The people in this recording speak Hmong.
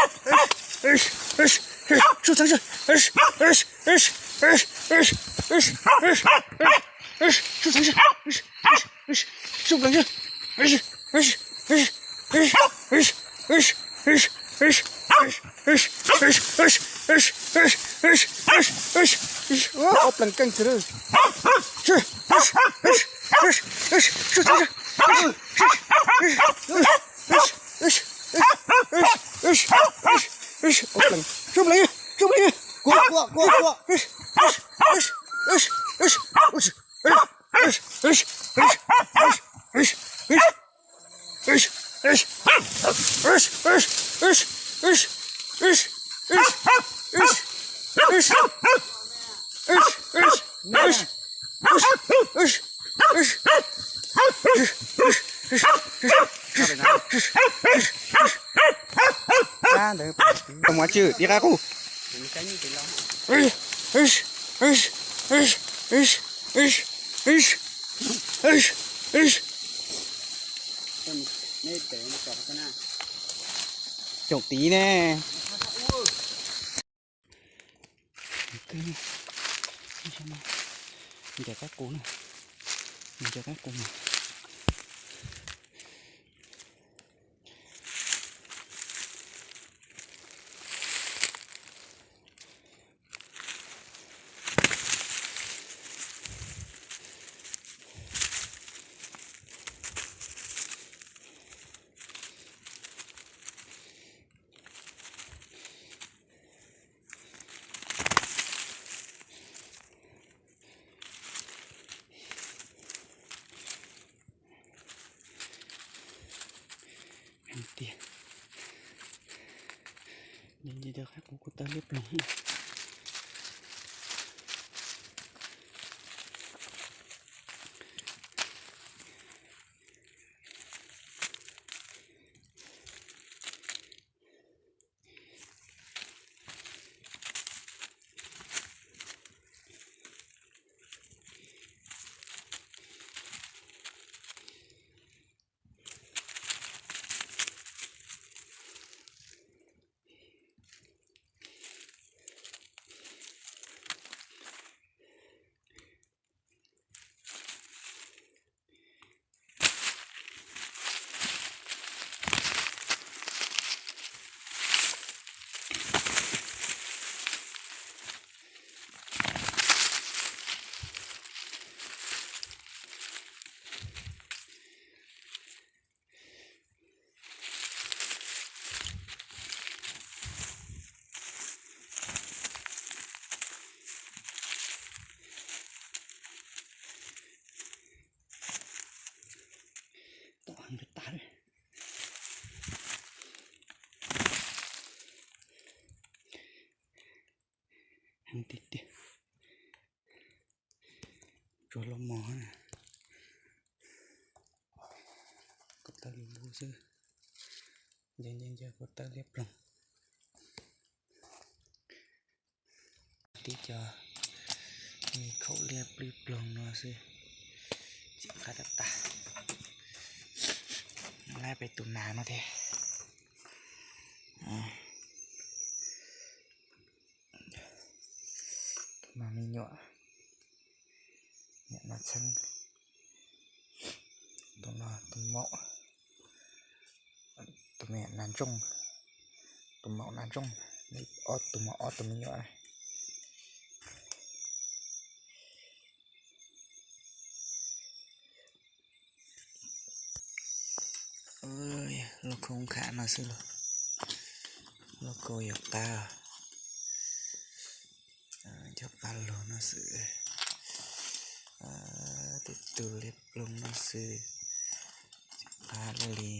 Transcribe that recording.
Ob plees keej. Ob plees, ob plees. Kuv, kuv, kuv, kuv. Ntawd, muaj tswm, di qab qus. Coom tid ne. Ncaws qab qus na, ncaws qab qus na. Heev tiag. Ncaws ncaws qab qus kuj tawg liab ploog. Tom heev tas. Heev tiag tiag. Tsuas los mos na. Kuj tawg lug lug xwb. Ncaws ncaws ncaws kuj tawg liab ploog. Tib co khaum liab plig ploog no xwb, tsis qab tag tag. Laib pem tus nas no thiab. Tus no me nyuam, nyuam nas txheeb. Tus no tus maum, tus me nyuam nas ntsooj, tus maum nas ntsooj, ob tus maum ob tus me nyuam na. Lub khoob khav no xwb los, lub kauj yuav qab, cov qab lug no xwb, tib tug liab ploog no xwb, qab li